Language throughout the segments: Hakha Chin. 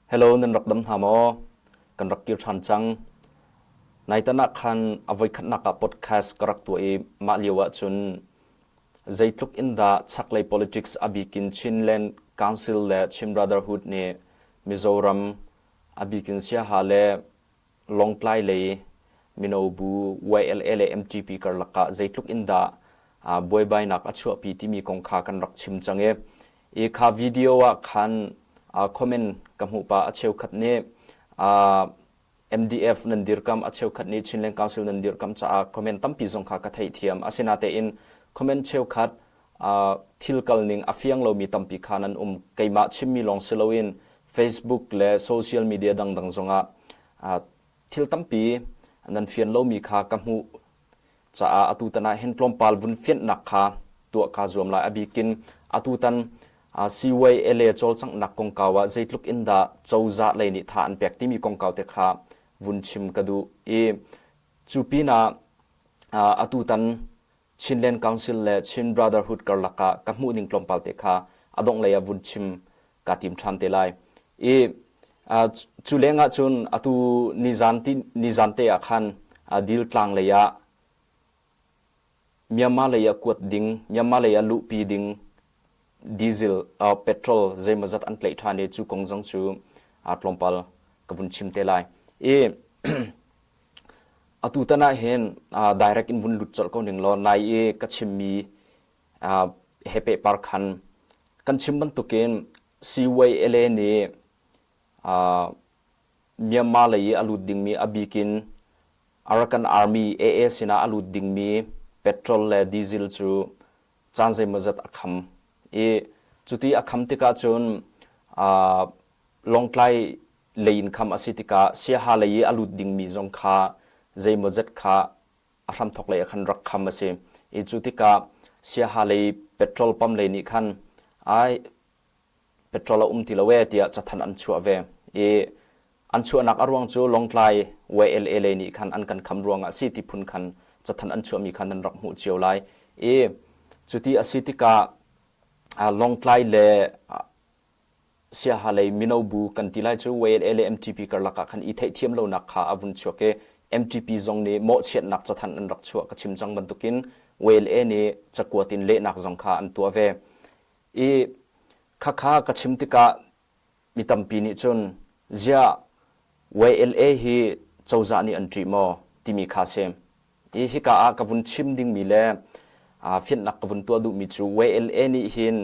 Hello, nan rak dam hna maw? Kan rak kir ṭhan cang. Naitan ah khan a voikhatnak ah podcast ka rak tuah i mah lio ahcun zeitluk in dah chaklei politics a bikin Chinland Council le Chin Brotherhood nih Mizoram a bikin Siaha le Lawngtlai lei mino bu YLA le MTP karlak ah zeitluk in dah buaibainak a chuahpi timi kong kha kan rak chim cang i i kha video ah khan comment ka hmuh pa a cheukhat nih MDF nan dirkam a cheukhat nih Chinland Council nan dirkam caah comment tampi zong kha ka theihthiam asinatein comment cheukhat thil kal ning a fiang lomi tampi kha nan um keimah chimmi lawng si loin Facebook le social media dangdang zongah thil tampi nan fian lomi kha ka hmuh caah atutan ah hin tlawmpal vun fianhnak kha tuah kaa zuam lai. A bikin atutan CYLA cawlcanghnak kongkau ah zeitluk in dah cozah lei nih tha an pek timi kongkau te kha vun chim ka duh i cu pinah atutan Chinland Council le Chin Brotherhood karlak ah ka hmuh ning tlawmpal te kha a dongh lei ah vun chim kaa tim ṭhan te lai. I cu leng ah cun atu nizan ti nizan te ah khan Diltlang lei ah Myanmar lei ah kuat ding, Myanmar lei ah luhpi ding diesel, petrol zeimawzat an tlaih ṭhan i cu kong zong cu tlawmpal ka vun chim te lai. I atutan ah hin direct in vun lut colh ko ning law nai i ka chimmi he pehpar khan kan chim bantukin CYLA nih Myanmar lei i a lut dingmi a bikin Arakan Army AA sinah a lut dingmi petrol le diesel cu caan zeimawzat a kham i cuti a kham tikah cun Lawngtlai lei in kham a si tikah Siaha lei i a lut dingmi zong kha zeimawzat kha a hramthawk lei ah khan rak kham a si. I cu tikah Siaha lei petrol pump lei nih khan ai petrol a um ti lo ee tiah cathanh an chuah ve. I an chuahnak a ruang cu Lawngtlai YLA lei nih khan an kan kham ruangah si ti phun khan cathanh an chuahmi khan nan rak hmuh cio lai. I cuti a si tikah Lawngtlai le Siaha lei mino bu kan ti lai cu YLA le MTP karlak ah khan i theihthiam lonak kha a vun chuak i MTP zong nih mawhchiatnak cathanh an rak chuah ka chim cang bantukin YLA nih cakuat in lehnak zong kha an tuah ve. I khakha ka chim tikah mi tampi nih cun ziah YLA hi cozah nih an ṭih maw timi kha si. I hika ah ka vun chim dingmi le fianhnak ka vun tuah duhmi cu YLA nih hin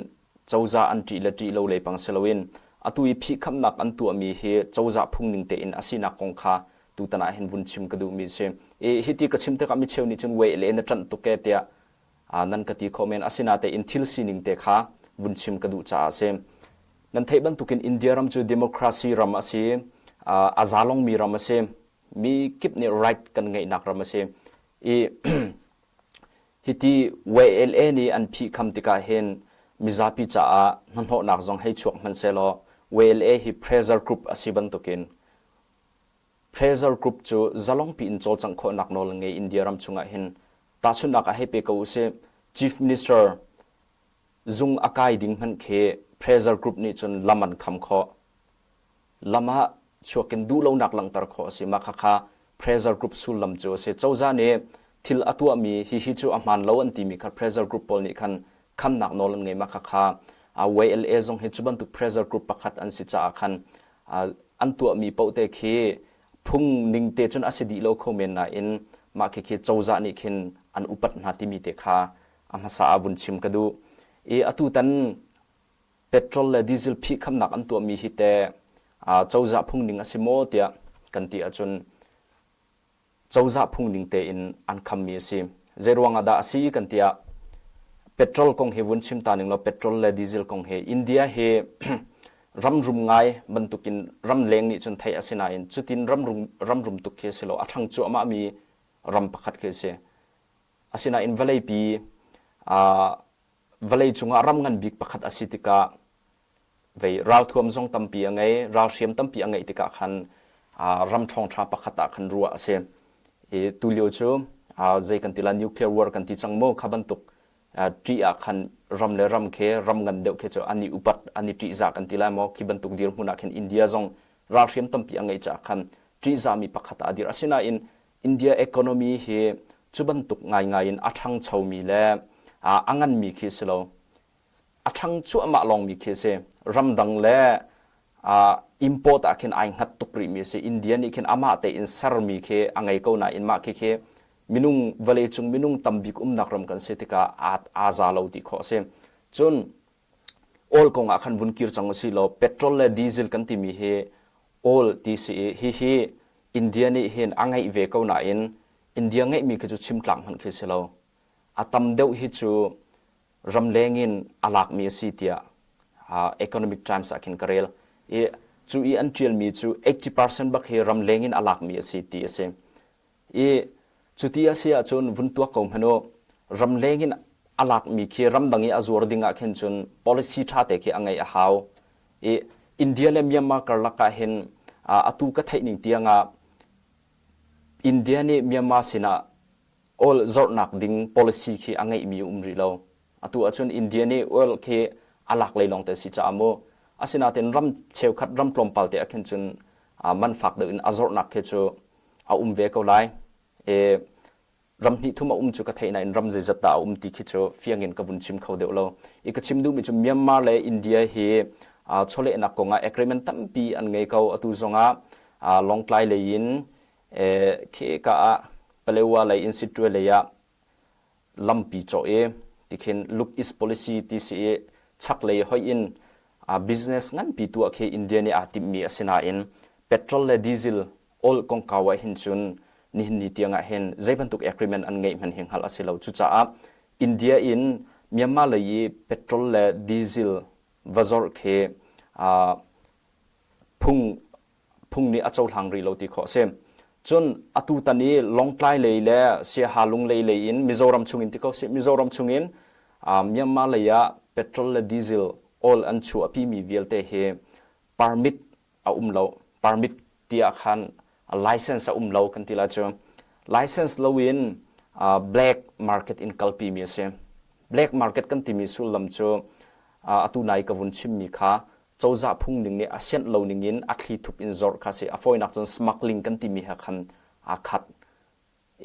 cozah an ṭih le ṭih lo lei pang si loin atu i phihkhamnak an tuahmi hi cozah phungning tein a sinak kong kha tutan ah hin vun chim ka duhmi a si. I hiti ka chim tikah micheu nih cun YLA na ṭanh tuk ee tiah nan ka ti khawh men. Asinatein thil sining te kha vun chim ka duh caah a si. Nan theih bantukin India ram cu democracy ram a si, a zalongmi ram a si. Mi kip nih right kan ngeihnak ram a si. I hiti YLA nih an phihkham tikah hin mizapi caah hnahnawhnak zong hei chuak hmanhsehlaw YLA hi pressure group a si bantukin pressure group cu zalongpi in cawlcangh khawhnak nawl an ngei India ram chungah hin tahchunhnak ah hei pe ko usih Chief Minister zung a kai ding hmanh khi pressure group nih cun lam an kham khawh lam ah chuak in duhlonak langhter khawh a si. Mah khakha pressure group sullam cu a si. Cozah nih thil a tuahmi hihi cu a hmaan lo an timi kha pressure group pawl nih khan khamnak nawl an ngei. Mah khakha YLA zong hi cu bantuk pressure group pakhat an si caah khan an tuahmi paoh te khi phung ning te cun a si dih lo kho men nain mah khikhi cozah nih khin an upat hna timi te kha a hmasa ah vun chim ka duh. I atutan petrol le diesel phihkhamnak an tuahmi hi teh cozah phungning a si maw tiah kan ti ahcun cozah phungning tein an khammi a si. Zeiruang ah dah a si kan ti ah petrol kong hi vun chim ta ning law petrol le diesel kong hi India hi ram rum ngai bantukin ram leng nih cun theih a si nain cutin ram rum ram rum tuk khi a si lo a ṭhang cuahmah mi ram pakhat khi a si. Asinain vawleipi vawleicung ah ram ngan bik pakhat a si tikah vei ralthuam zong tampi a ngei ralhriam tampi a ngeih tikah khan ram ṭhawngṭha pakhat ah khan ruah a si i tulio cu zei kan ti la nuclear war kan ti cang maw kha bantuk ṭih ah khan ram le ram khi ram ngan deuh khi cu an i upat an i ṭihzah kan ti lai maw khi bantuk dirhmun ah khin India zong Ralhriam tampi a ngeih caah khan ṭihzahmi pakhat ah a dir. Asinain India economy hi cu bantuk ngaingai in a ṭhangchomi le a nganmi khi si lo. A ṭhang cuahmah lawngmi khi a si. Ramdang le import ah khin ai hngat tuk rihmi a si. India nih khin amah tein sermi khi a ngei ko nain mah khi khi minung vawleicung minung tambik umnak ram kan si tikah aa za lo ti khawh a si. Cun oil kong ah khan vun kir cang usih law petrol le diesel kan timi hi oil ti si i hihi India nih hin a ngeih ve ko nain India ngeihmi khi cu chim tlak hmanh khi si lo. A tam deuh hi cu ramleng in a lakmi a si tiah Economic Times ah khin ka rel. I cu i an ṭialmi cu 80% bak hi ramleng in a lakmi a si ti a si. I cuti a si ahcun vun tuak ko hmanh u, ramleng in a lakmi khi ramdang i a zuar ding ah khin cun policy ṭha te khi a ngeih a hau. I India le Myanmar karlak ah hin atu ka theih ning tiang ah India nih Myanmar sinah oil zorhnak ding policy khi a ngeihmi a um rih lo. Atu ahcun India nih oil khi a lak lei lawng te si caah mu asinain ram cheukhat ram tlawmpal te ah khin cun man fak deuh in a zorhnak khi cu a um ve ko lai. E, ram hnih thum a um cu ka theih nain ram zeizat dah a um ti khi cu fiang in ka vun chim kho deuh lo. I ka chim duhmi cu Myanmar le India hi chawlehnak kongah agreement tampi an ngei ko. Atu zongah Lawngtlai lei in kheka ah Palewa lei in Sittwe lei ah lampi cawh i tikhin look east policy ti si i chaklei hoih in business nganpi tuah khi India nih aa timhmi a si nain petrol le diesel oil kongkau ah hin cun nihin ni tiang ah hin zei bantuk agreement an ngeih hmanh hi hngalh a si lo. Cucaah India in Myanmar lei i petrol le diesel va zorh khi phung phung nih a cohlang rih lo ti khawh a si. Cun atu tan i Lawngtlai lei le Siaha Lunglei lei in Mizoram chungin ti ko sih Mizoram chungin Myanmar lei ah petrol le diesel oil an chuahpimi vialte hi permit a um lo. Permit ti ah khan license a um lo kan ti la cu. License loin black market in kalpimi a si. Black market kan timi sullam cu atu nai ka vun chimmi kha cozah phung ning nih a sianh lo ning in a thli thup in zorh kha si. A fawinak cun smuggling kan timi he khan aa khat.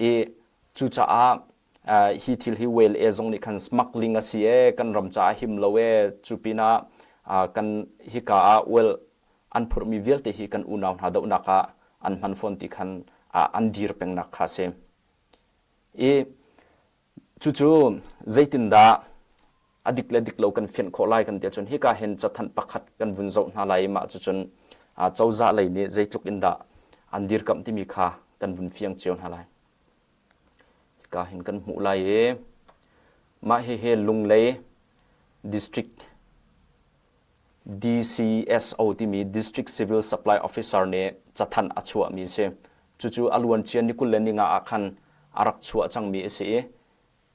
I cucaah hi thil hi whale e zong nih khan smuggling a si e kan ram caah him lo e cu pinah kan hika ah oil an phurhmi vialte hi kan unau hna dohnak ah an hman fawn ti khan an dir pengnak kha si. I cucu zeitindah a dik le dik lo kan fianh khawh lai kan ti ahcun hika hin cathanh pakhat kan vun zoh hna lai i mah cucun cozah lei nih zeitluk in dah an dirkamh timi kha kan vun fiang cio hna lai. Hika hin kan hmuh lai i mah hihi Lunglei District DCSO timi District Civil Supply Officer nih cathanh a chuahmi a si. Cucu a luancia ni 25 ah khan a rak chuah cangmi a si i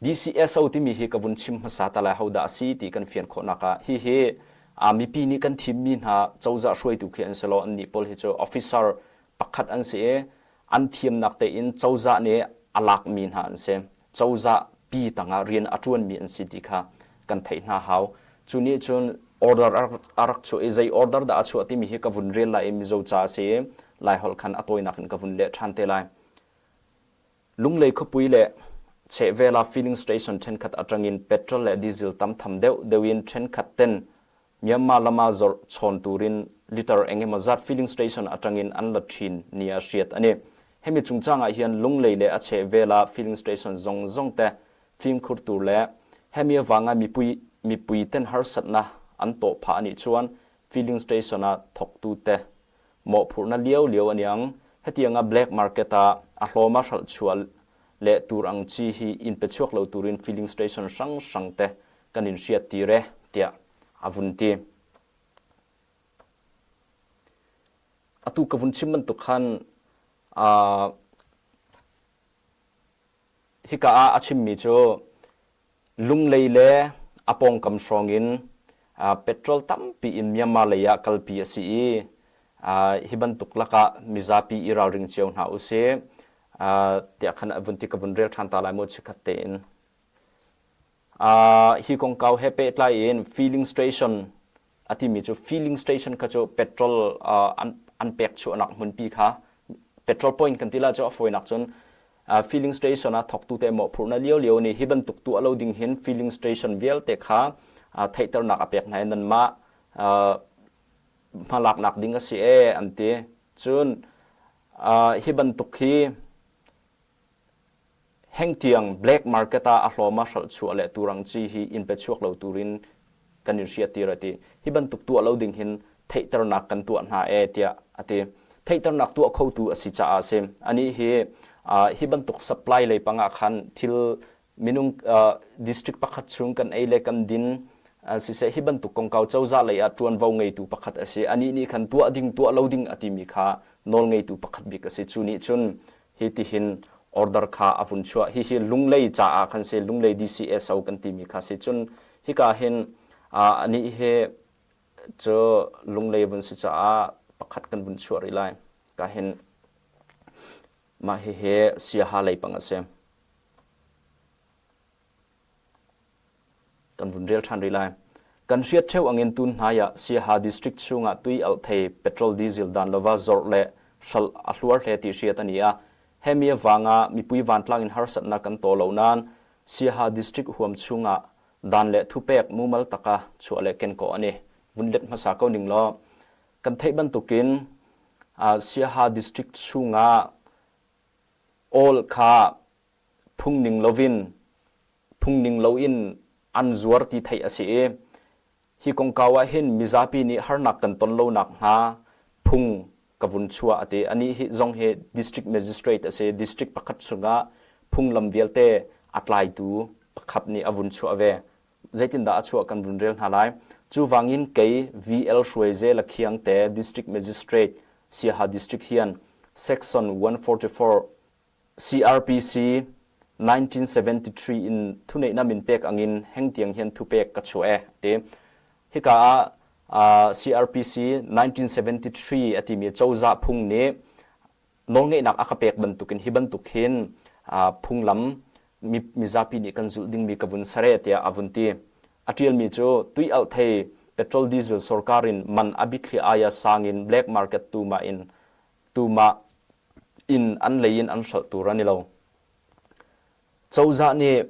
DCSO timi hi ka vun chim hmasa ta lai hodah a si ti kan fian khawhnak ah hihi mipi nih kan thimmi hna cozah hruaitu khi an si lo annih pawl hi cu officer pakhat an si i an thiamnak tein cozah nih a lakmi hna an si cozah pi tangah rian a ṭuanmi an si ti kha kan theih hna hau cu nih cun order a rak chuah i zei order dah a chuah timi hi ka vun rel lai i Mizo ca a si i Laiholh khan a tawinak in ka vun leh ṭhan te lai Lunglei khuapui le chehvel ah filling station ṭhenkhat aṭangin petrol le diesel tam tham deuh deuh in ṭhenkhat ten Myanmar lam ah zawrh chawn turin liter engemaw zat filling station aṭangin an la ṭhin nia hriat a ni. Hemi chungchang ah hian Lunglei le a chehvel ah filling station zawng zawng te fimkhur tur le hemi avanga mipui mipui ten harsatna an tawh phah anih chuan filling station ah thawktu te mawhphurhna liau liau a niang. Hetianga black market ah a hlawm a hralh chuah leh tur ang chi hi in pe chuak lo turin filling station hrang hrang te kan in hriat tir e tiah a vun ti. Atu ka vun chim bantuk khan uh, hika ah a chimmi cu Lunglei le a pawngkam hrawng in petrol tampi in Myanmar lei ah kalpi a si i hi bantuk lakah mizapi i ralring cio hna usih tiah khan a vun ti ka vun rel ṭhan ta lai mu chikkhat tein. Hi kongkau he pehtlai in filling station a timi cu filling station kha cu petrol an an pek chuahnak hmunpi kha petrol point kan ti la cu a fawinak cun filling station ah thawktu te mawhphurhna lio lio nih hi bantuk tuah lo ding hin filling station vialte kha theihternak a pek hna i nanmah hmalaknak ding a si e an ti. Cun hi bantuk hi hengtiang black market ah a hlawm a hralh chuah le turang chi hi in pe chuak lo turin kan in hriattir a ti. Hi bantuk tuah lo ding hin theihternak kan tuah hna e tiah a ti. Theihternak tuah khotu a si caah a si. Anih hi hi bantuk supply lei pangah khan thil minung district pakhat chung kan ei le kan din siseh hi bantuk kongkau cozah lei ah ṭuanvo ngeitu pakhat a si. Anih nih khan tuah ding tuah lo ding a timi kha nawl ngeitu pakhat bik a si. Cu nih cun hi tihin order kha a vun chuah. Hihi Lunglei caah khan si Lunglei DCSO kan timi kha si. Cun hika hin anih hi cu Lunglei vun si caah pakhat kan vun chuah rih lai. Ka hin mah hihi Siaha lei pang a si. Kan vun rel ṭhan rih lai. Kan hriat ṭheo angin tun hnai ah Siaha district chungah tui alhthei petrol diesel dan lova zorh le hralh a hluar hle ti hriat a ni a. Hemi avanga mipui vantlang in harsatnak kan taw lo nain Siaha district huam chungah dan le thupek mumal taka chuah le kenkawh a ni. Vun let hmasa ko ning law kan theih bantukin Siaha district chungah awl kha phungning loin phungning loin an zuar ti theih a si i hi kongkau ah hin mizapi nih harnak kan ton lo nak hnga phung ka vun chuah a ti. Anih hi zong hi district magistrate a si. District pakhat chungah phunglam vialte a tlaitu pakhat nih a vun chuah ve. Zeitindah a chuah kan vun rel hna lai. Cuvangin kei VL Hruaize Lakhiangte District Magistrate Siaha District hian Section 144 CRPC 1973 in thuneihnak min pek angin hengtiang hian thupek ka chuah e ti. Hika ah CRPC 1973 a timi cozah phung nih nawlngeihnak a ka pek bantukin hi bantuk hin phunglam mizapi nih kan zulh dingmi ka vun sare tiah a vun ti. A ṭialmi cu tui alh thei petrol diesel sorkar in man a bithli aia sang in black market tu ma in tumah in an lei in an hralh tur an i lo. Cozah nih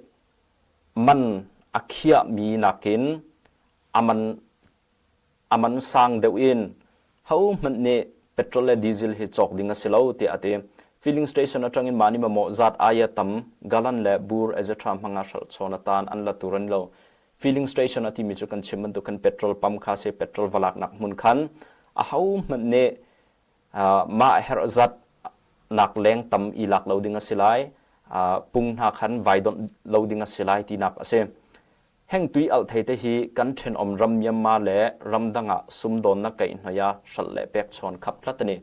man a khiahmi nakin a man a man sang deuh in hohmanh nih petrol le diesel hi cawk ding a si lo tiah a ti. Filling station atangin mah nih mamawh zat aia tam gallon le bur etc hmanga hralh chawn atan an la tur an lo. Filling station a timi cu kan chim bantuk khan petrol pump kha si petrol va laknak hmun khan a hohmanh nih mah herh zat nak leng tam i lak lo ding a si lai pung hna khan vai donh lo ding a si lai tinak a si heng tui alh thei te hi kan ṭhenawm ram Myanmar le ramdang ah sumdawnnak kaih hnoia hralh le pek chawn khap tlat ani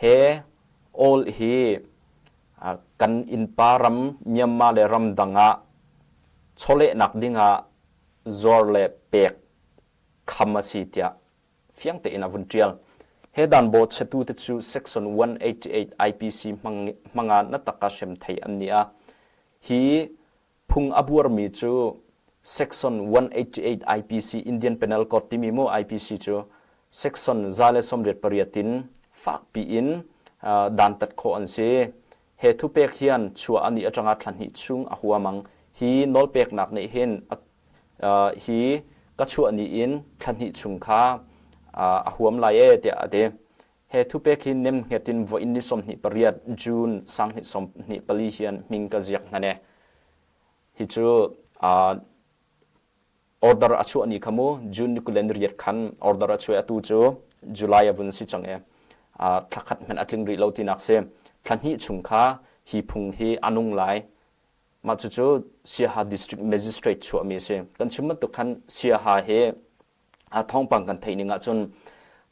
he all hi kan innpa ram Myanmar le ramdang ah chawlehnak dingah zuar le pek kham a si tiah fiang tein a vun ṭial. He dan bawhchetu te cu Section 188 IPC hmanga na taka hrem thei an ni a. Hi phung a buarmi cu Section 188 IPC Indian Penal Code timi mu IPC cu Section 188 in fakpi in dantat khawh an si. He thupek hian chuah ani atanga thla hnih chung a huamang. Hi nawlpeknak nih hin hi ka chuah ni in thla hnih chung kha a huam lai e tiah a ti. He thupek hi nem hnget in voin ni 28 June sang 24 hian hming ka ziak hnan e. Hi cu order a chuah ni kha mu June ni 28 khan order a chuah atu cu July a vun si cang e. Thla khat hmanh a tling rih lo tinak si. Thla hnih chung kha hi phung hi a nung lai. Mah cucu Siaha District Magistrate chuahmi a si. Kan chim bantuk khan Siaha hi thawngpang kan theih ning ahcun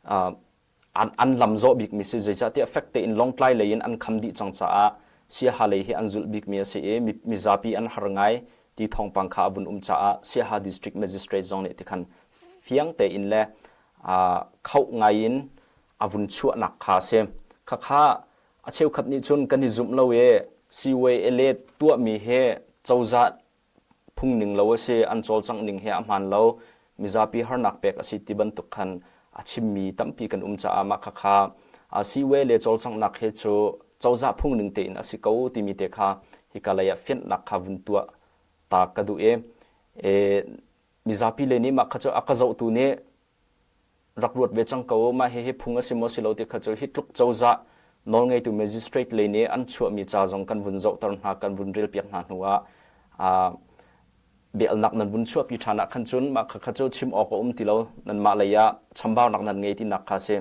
an, an lam zawh bikmi si zeicahtiah fek tein Lawngtlai lei in an kham dih cang caah Siaha lei hi an zulh bikmi a si i mizapi an har ngai ti thawngpang kha a vun um caah Siaha District Magistrate zong nih tikhan fiang tein le khauh ngai in a vun chuahnak kha a si. Khakha A cheukhat nih cun kan i zumh lo i CYLA tuahmi hi cozah phungning lo a si, an cawlcangh ning hi a hmaan lo, mizapi harnak pek a si ti bantuk khan a chimmi tampi kan um caah mah khakha siwe le cawlcanghnak he cu cozah phung ning tein a si ko timi te kha hika lei ah fianhnak kha vun tuah ta ka duh i mizapi le nih mah kha cu a ka zohtu nih rak ruat ve cang ko mah hihi phung a si maw si lo ti kha cu hi tluk cozah nawlngeitu magistrate lei nih an chuahmi ca zong kan vun zohter hna kan vun relpiak hna hnu ah bialnak nan vun chuahpi ṭhan ah khan cun mah kha cu chim awk a um ti lo nanmah lei ah chambaunak nan ngei tinak kha si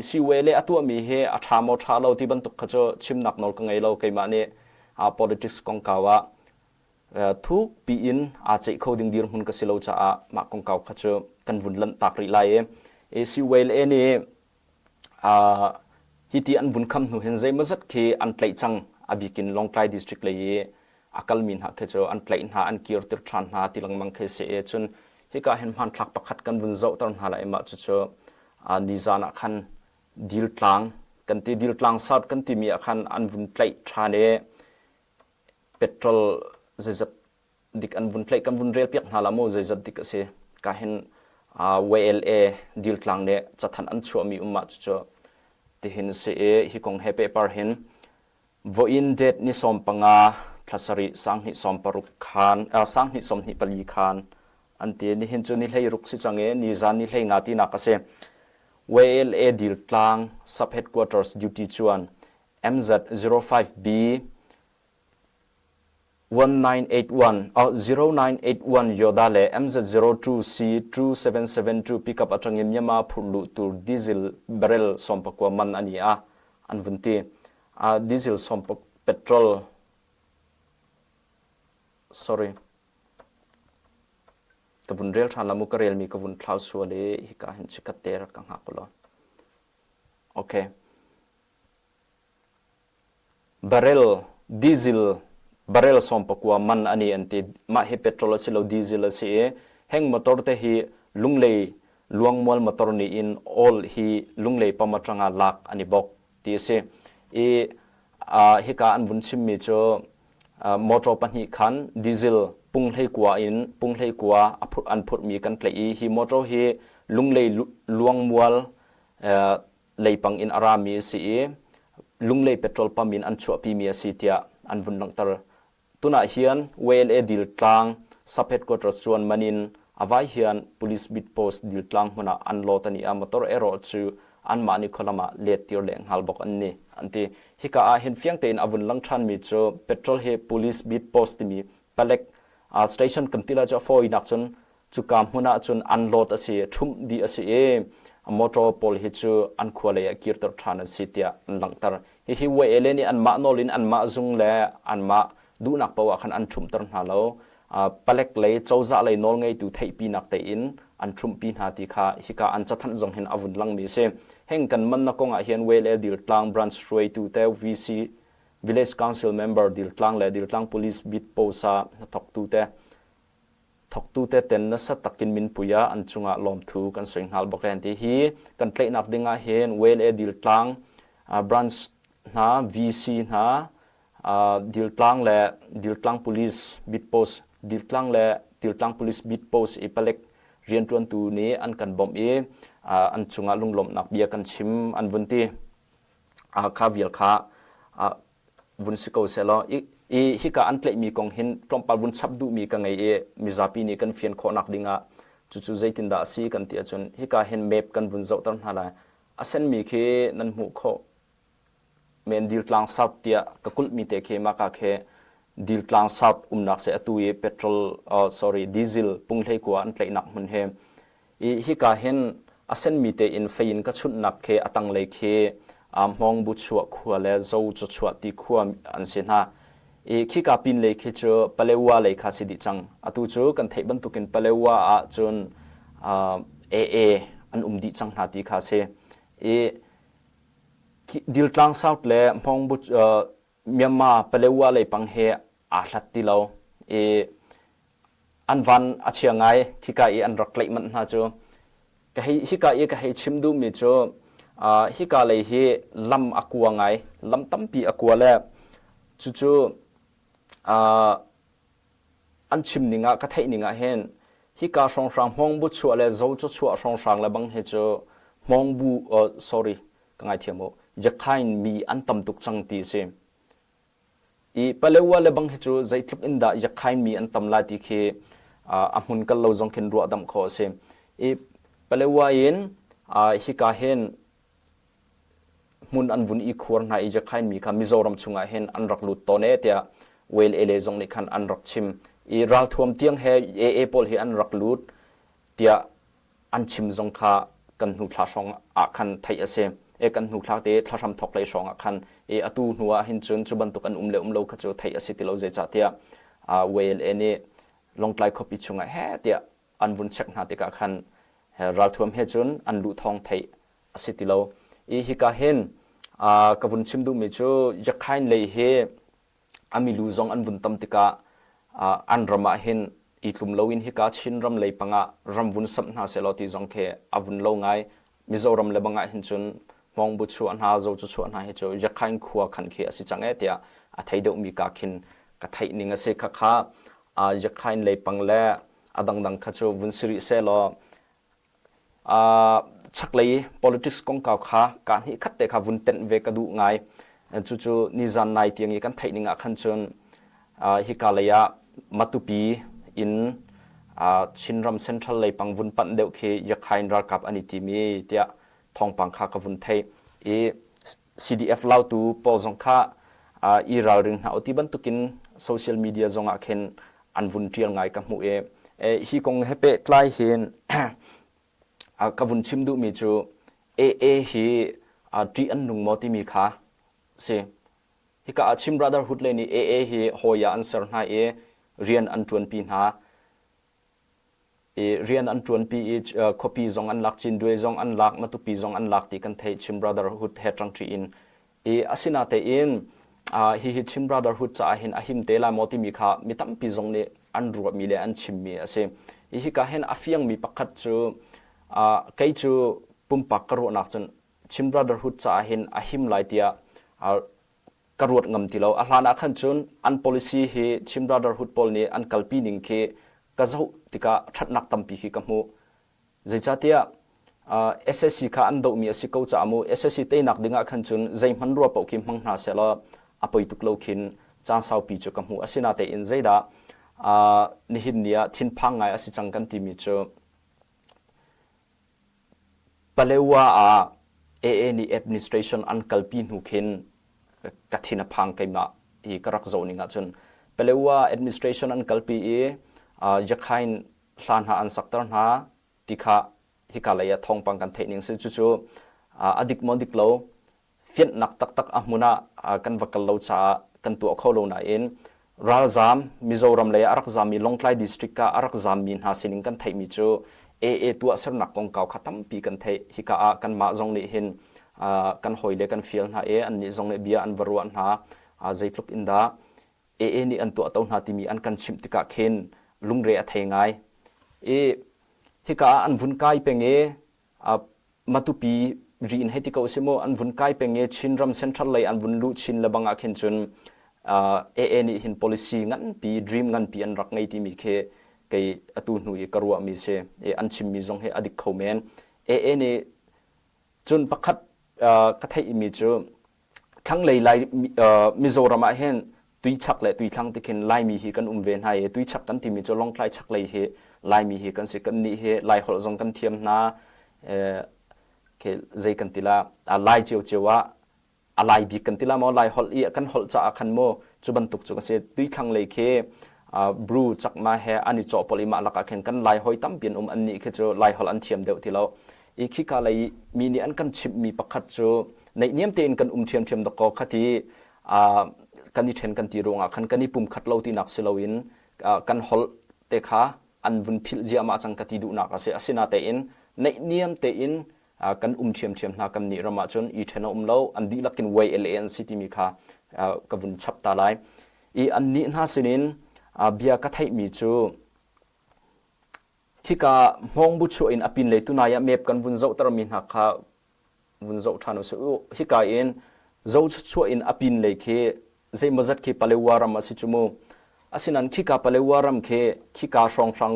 siwe le a tuahmi hi a ṭha maw ṭha lo ti bantuk kha cu chimnak nawl ka ngei lo keimah nih politics kongkau ah thuk piin aa ceih kho ding dirhmun ka si lo caah mah kongkau kha cu kan vun lanhtak rih lai i AC Wales nih hi ti an vun kham hnu hin zeimawzat khi an tlaih cang a bikin Lawngtlai district lei i a kalmi hna khi cu an tlaih hna an kirtir ṭhan hna ti lengmang khi si i cun hika hin hmanthlak pakhat kan vun zohter hna lai mah cucu nizan ah khan Diltlang kan ti Diltlang South kan timi ah khan an vun tlaih ṭhan i petrol zeizat dik an vun tlaih kan vun rel piak hna la mu zeizat dik a si ka hin YLA diltlang nih cathanh an chuahmi um ah cucu tihin si i hi kong he pehpar hin voin date ni 15 thlasarih 2016 khan 2024 khan an ti nihin cu ni hlei ruk si cang i ni zan ni hlei nga tinak a si YLA diltlang sub headquarters duty chuan MZ05B 1981 0981 Yoda le MZ02C 2772 pickup atangin Myanmar phurh luh tur diesel barrel 19 man ani a an vun ti. Diesel 10 petrol sorry ka vun rel than la mu ka rel mi ka vun thlau sual i hika hin chikat te rak ka hngak ulaw. Okay. Barrel diesel barrel 19 man ani an ti. Mah hi petrol a si lo diesel a si i heng motor te hi Lunglei Luangmual motor nih in all hi Lunglei pam atanga lak ani bok ti a si. I hika an vun chimmi cu motor pahnih khan diesel punghlei kua in punghlei kua an phurhmi kan tlaih i hi motor hi Lunglei Luangmual leipang in a rami a si i Lunglei petrol pump in an chuahpimi a si tiah an vun langhter. Tunah hian WLA Diltlang sub headquarters chuan man in a vai hian police beat post Diltlang hmun ah an lot ani a motor erawh cu anmah nih khualam ah let tir le hngal bawk an ni an ti. Hika ah hin fiang tein a vun lang ṭhanmi cu petrol hi police beat post timi palek station kan ti lai cu a fawinak cun Cuka hmun ah cun an lawt a si, ṭhumh dih a si i motor pawl hi cu an khua lei ah kirter ṭhan an si tiah an langhter. Hihi YLA nih anmah nawl in anmah zung le anmah duhnak paoh ah khan an ṭhumhter hna lo. Palek lei, cozah lei nawlngeitu theihpinak tein an ṭhumhpi hna ti kha hika an cathanh zong hin a vun langmi a si. Heng kan mannak kong ah hin YLA Diltlang branch hruaitu te VC Village Council member Diltlang le Diltlang Police Beat Post ah hnathawktu te Thawktu teten nasa takin minpui ah an cungah lawmthu kan soi hngal bak an ti. Hi kan tlaihnak ding ah hin Wale Diltlang branch hna VC hna Diltlang le Diltlang Police beat post Diltlang le Diltlang Police beat post i palek rianṭuantu nih an kan bawmh i an cungah lunglawmhnak bia kan chim an vun ti. Kha vial kha vun si ko sehlaw i hika an tlaihmi kong hin tlawmpal vun chap duhmi ka ngei i mizapi nih kan fian khawhnak dingah cucu zeitindah a si kan ti ahcun hika hin map kan vun zohter hna lai. A senmi khi nan hmuh khawh men Diltlang South tiah ka kulhmi te khi maka khi Diltlang South umnak se atu i petrol oh, sorry diesel punghlei kua an tlaihnak hmun he I hika hin a senmi tein fei in ka chunhnak khi a tanglei khi Hmawngbu chuah khua le Zo chuah ti khua an si hna. I khika pinlei khi cu Palewa lei kha si dih cang. Atu cu kan theih bantukin Palewa ah cun AA an um dih cang hna ti kha si. I Diltlang South le Hmawngbu Myanmar Palewa lei pang he aa hlat ti lo. I an van a chia ngai khika i an rak tlaih manh hna cu ka hei hika i ka hei chim duhmi cu uh, hika lei hi lam a kua ngai lam tampi a kua le cucu uh, an chim ning ah ka theih ning ah hin hika hrawnghrang hmawng bu chuah le zo cu chuah hrawnghrang le bang hi cu Hmawngbu sorry ka ngaithiam u Yakhain mi an tam tuk cang ti a si. I Palewa le bang hi cu zeitluk in dah Yakhain mi an tam lai ti khi a hmun kal lo zong khin ruah damh khawh a si. I Palewa in hika hin hmun an vun i khuar hna i Yakhain mi kha Mizoram chungah hin an rak lut tawn e tiah Well ele zong nih khan an rak chim. I ralthuam tiang he AA pawl hi an rak lut tiah an chim zong kha kan hnu thla hrawng ah khan theih a si. E kan hnu thla te thlahram thok lei hrawng ah khan e atu hnu ah hin cun cu bantuk an um le um lo kha cu theih a si ti lo zeicahtiah YLA nih Lawngtlai khuapi chungah he tiah an vun check hna tikah khan ralthuam he cun an luh thawng theih a si ti lo. I hika hin ka vun chim duhmi cu Yakhain lei hi a milu zong an vun tam tikah an ram ah hin i tlum loin hika Chin ram lei pangah ram vun samh hna sehlaw ti zong khi a vun lo ngai. Mizoram le bangah hin cun Hmawngbu chuah hna, Zo cu chuah hna hi cu Yakhain khua khan khi a si cang e tiah a thei deuhmi ka khin ka theih ning a si. Khakha Yakhain lei pang le a dangdang kha cu vun si rih sehlaw Chaklei politics kongkau kha kaa hnih khat te kha vun tenh ve ka duh ngai. Cucu nizan nai tiang i kan theih ning ah khan cun hika lei ah Matupi in Chinram Central lei pang vun panh deuh khi Yakhain ralkap an i tim i tiah thawngpang kha ka vun theih. I CDF lautu pawl zong kha i ralring hna u ti bantukin social media zong ah khin an vun ṭial ngai ka hmuh i hi kong he pehtlai hin ka vun chim duhmi cu AA hi ṭih an nung maw timi kha si. Hika ah Chin Brotherhood lei nih AA hi hawi ah an ser hna i rian an ṭuanpi hna. I rian an ṭuanpi i khuapi zong an lak, Cinduai zong an lak, Matupi zong an lak ti kan theih Chin Brotherhood he ṭangṭi in. I asinatein hihi Chin Brotherhood caah hin a him te lai maw timi kha mi tampi zong nih an ruahmi le an chimmi a si. I hika hin a fiangmi pakhat cu kei cu pumpak ka ruahnak cun Chin Brotherhood caah hin a him lai tiah ka ruat ngam ti lo. A hlan ah khan cun an policy hi Chin Brotherhood pawl nih an kalpi ning khi ka zoh tikah ṭhatnak tampi khi ka hmuh. Zeicahtiah uh, SSC kha an dohmi a si ko caah mu SSC teinak ding ah khan cun zei hman rua paoh khi hmang hna sehlaw a poi tuk lo khin caan saupi cu ka hmuh. Asinatein zeidah uh, nihin ni ah thinphang ngai a si cang kan timi cu Palewa ah AA nih administration an kalpi hnu khin ka thin a phang keimah hi ka rak zoh ning ahcun Palewa administration an kalpi i Yakhain hla hna an sakter hna ti kha hika lei ah thawngpang kan theih ning si cucu a dik maw dik lo fianhnak taktak a hmun ah kan va kal lo caah kan tuah kho lo nain ralzaam Mizoram lei ah a rak zaammi Lawngtlai district ah a rak zaammi hna sining kan theihmi cu AA tuahsernak kongkau kha tampi kan theih. Hika ah kanmah zong nih hin kan hawile kan fial hna i annih zong nih bia an va ruah hna. Zeitluk in dah AA nih an tuahto hna timi an kan chimh tikah khin lungre a thei ngai. I hika ah an vun kai peng i Matupi ri in hei ti ko si mu an vun kai peng i Chinram Central lei an vun luh chin le bang ah khin cun AA nih hin policy nganpi dream nganpi an rak ngei timi khi kei atu hnu i ka ruahmi si i an chimmi zong hi a dik kho men AA nih cun pakhat ka theihmi cu thlanglei Lai Mizoram ah hin tuichak le tuithlang ti khin Laimi hi kan um ve hna i tuichak kan timi cu Lawngtlai chaklei hi Laimi hi kan si kan nih hi Lai holh zong kan thiam hna ke zei kan ti la Lai cio cio ah a lai bik kan ti la maw Lai holh i kan holh caah khan maw cu bantuk cu kan si tuithlang lei khi Bru chakma he an i cawhpawlh i mah lakah khin kan Lai hoi tampi an um an nih khi cu Lai holh an thiam deuh ti lo i khika lei mi nih an kan chimhmi pakhat cu naihniam tein kan um ṭhiamṭhiam dawkaw khati kan i ṭhen kan ti ruangah khan kan i pumkhat lo tinak si loin kan holh te kha an vun philh ziahmah cang ka ti duhnak a si. Asinatein naihniam tein kan um ṭhiamṭhiam hna kan nih ram ahcun i ṭhen a um lo an dihlak in YLA an si timi kha ka vun chap ta lai. I an nih hna sinin bia ka theihmi cu Hika hmawngbu chuah in a pinlei tunai ah map kan vun zohtermi hna kha vun zoh ṭhan usih u. Hika in zo chuah in a pinlei khi zeimawzat khi Palewa ram a si cu mu. Asinain khika Palewa ram khi khika hrawnghrang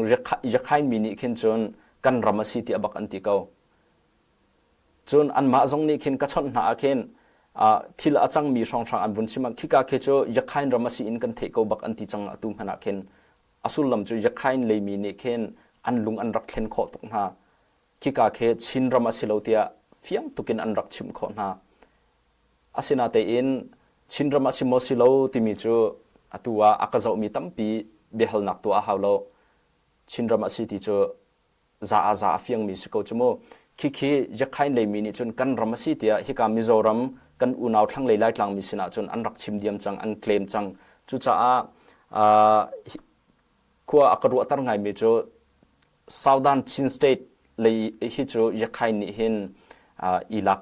Yakhain mi nih khin cun kan ram a si tiah bak an ti ko. Cun anmah zong nih khin ka chawnh hna ah khin thil a cangmi hrawnghrang an vun chim ah khika khi cu Yakhain ram a si in kan theih ko bak an ti cang atu hmanh ah khin a sullam cu Yakhain leimi nih khin an lung an rak thlen khawh tuk hna. Khika khi Chin ram a si lo tiah fiang tukin an rak chimh khawh hna. Asinatein Chinram a si maw si lo timi cu atu ah a ka zohmi tampi biahalnak tuah a hau lo. Chinram a si ti cu za ah za a fiangmi si ko cu mu. Khikhi Yakhain leimi nih cun kan ram a si tiah hika Mizoram kan unau thlanglei Laitlang mi sinah cun an rak chim diam cang, an claim cang. Cucaah uh, khua a ka ruahter ngaimi cu Southern Chin State lei hi cu Yakhain nih hin uh, i lak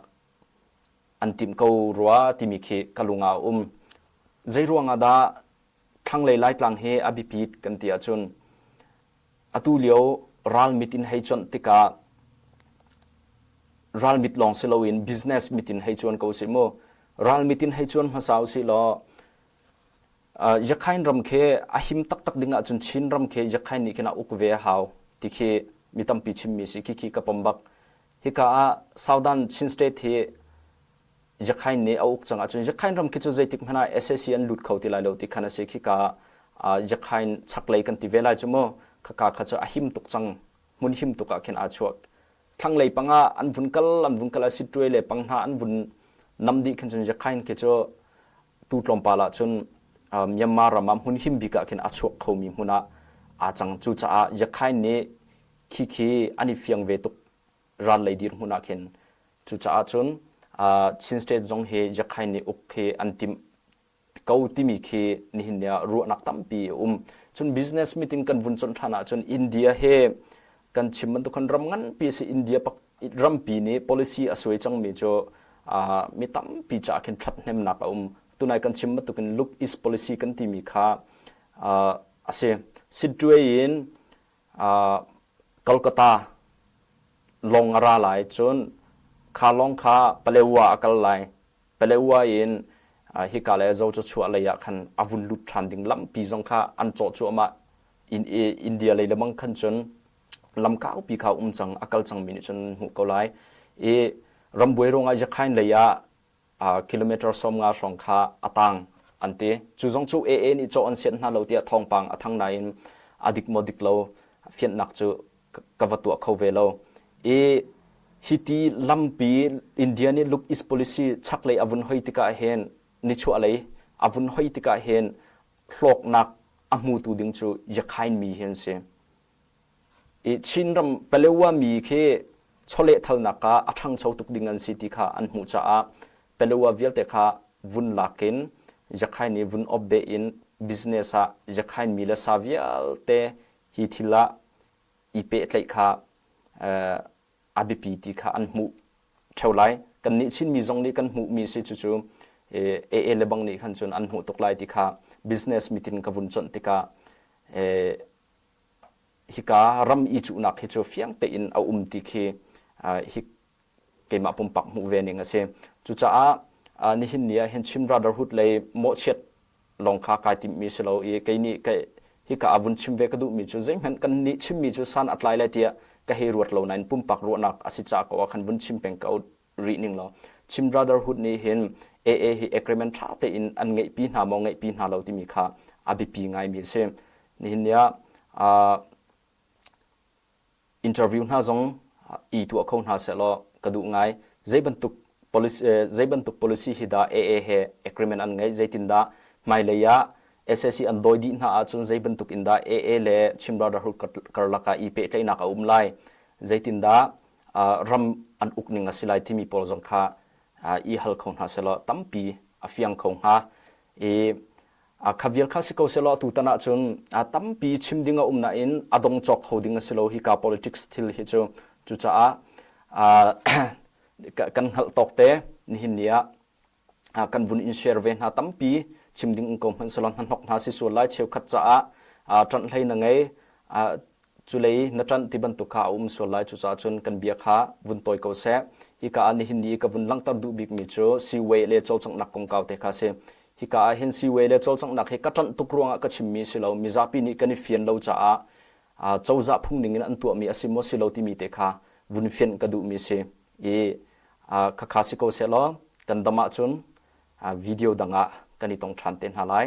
an timh ko rua timi khi ka lung ah a um. Zei ruangah dah thlanglei Laitlang hi a biapit kan ti ahcun atu lio ral mit in hei cuanh tikah ral mit lawng si loin business mit in hei cuan ko sih mu. Ral mit in hei cuan hmasa usih law Yakhain ram khi a him taktak ding ahcun Chin ram khi Yakhain nih khin a uk ve a hau ti khi mi tampi chimmi si khi khi ka pom bak. Hika ah Southern Chin State hi Yakhain nih a uk cang ahcun Yakhain ram khi cu zeitik hmanh ah sac an lut kho ti lai lo ti khan a si. Khika ah Yakhain chaklei kan ti ve lai cu mu. Khaka kha cu a him tuk cang. Hmun him tuk ah khin aa chuak. Thlanglei pang ah an vun kal an vun kal a Sittwe le pang hna an vun nam dih khin cun Yakhain khi cu tu tlawmpal ah cun Myanmar ram ah hmun him bik ah khin a chuak khomi hmun ah aa cang. Cucaah Yakhain nih khi khi an i fiang ve tuk ral lei dirhmun ah khin cucaah cun Chin State zong hi Yakhain nih uk khi an timh ko timi khi nihin ni ah ruahnak tampi a um. Cun business meeting kan vun conh ṭhan ahcun India he kan chim bantuk khan ram nganpi si India rampi nih policy a suai cangmi cu mi tampi caah khin ṭhathnemnak a um. Tunai kan chim bantukin look east policy kan timi kha a si. Sittwe in Kolkata lawng a ra lai cun kha lawng kha Palewa a kal lai. Palewa in hika le Zocachuah lei ah khan a vun lut ṭhan ding lampi zong kha an cawh cuahmah. India lei lebang khan cun lam kaupi kha um cang a kal cangmi nih cun hmuh ko lai. I rambuai ruangah Yakhain lei ah kilometer 50 hrawng kha a tang an ti. Cu zong cu AA nih cawh an sianh hna lo tiah thawngpang a thang nain a dik maw dik lo fianhnak cu ka va tuah kho ve lo. I hiti lampi India nih Look East Policy chaklei a vun hoi tikah hin nichuahlei a vun hoi tikah hin hlawknak a hmutu ding cu Yakhain mi hi an si. I Chinram Palewa mi khi chawlehthalnak ah a ṭhangcho tuk ding an si ti kha an hmuh caah Palewa vialte kha vun lak in Yakhain i vun op beh in business ah Yakhain mi le sa vialte hi thil ah i pehtlaih kha a biapi ti kha an hmuh ṭheo lai. Kannih Chinmi zong nih kan hmuhmi si cucu AA le bang nih khan cun an hmuh tuk lai ti kha business meeting ka vun conh tikah hika ram i cuhnak hi cu fiang tein a um ti khi hi keimah pumpak hmuh ve ning a si. Cucaah nihin ni ah hin Chin Brotherhood lei mawhchiat lawng kha kai timhmi si lo i kei nih hika ah vun chim ve ka duhmi cu zeihmanh kan nih chimmi cu san a tlai lai tiah ka hei ruat lo nain pumpak ruahnak a si ca ko ah khan vun chim peng ko rih ning law Chin Brotherhood nih hin AA hi agreement ṭha tein an ngeihpi hna maw ngeihpi hna lo timi kha a biapi ngaimi a si. Nihin ni ah interview hna zong i tuah kho hna sehlaw ka duh ngai. Zei bantuk policy, zei bantuk policy hi dah AA he agreement an ngeih, zeitindah hmailei ah SAC an dawi dih hna ahcun zei bantuk in dah AA le Chin Brotherhood karlak ah i pehtlaihnak a um lai, zeitindah ram an uk ning a si lai timi pawl zong kha i hal kho hna sehlaw tampi a fiang kho hnga. I kha vial kha si ko sehlaw tutan ahcun tampi chim ding a um nain a dong cawk kho ding a si lo hika politics thil hi cu. Cucaah kan hngalh tawk te nihin ni ah kan vun in share ve hna tampi chim ding um ko hmanh selaw hnahnok hna si sual lai cheukhat caah ṭanh hlei na ngei culei na ṭanh ti bantuk kha a um sual lai cucaah cun kan bia kha vun tawi ko seh hika ah nihin ni ka vun langhter duh bikmi cu siway le cawlcanghnak kongkau te kha si hika ah hin siway le cawlcanghnak hi ka ṭanh tuk ruangah ka chimmi si lo mizapi nih kan i fian lo caah cozah phung ning in an tuahmi a si maw si lo timi te kha vun fianh ka duhmi si i. Khakha si ko seh law kan dam ahcun video dang ah kan i tong ṭhan te hna lai.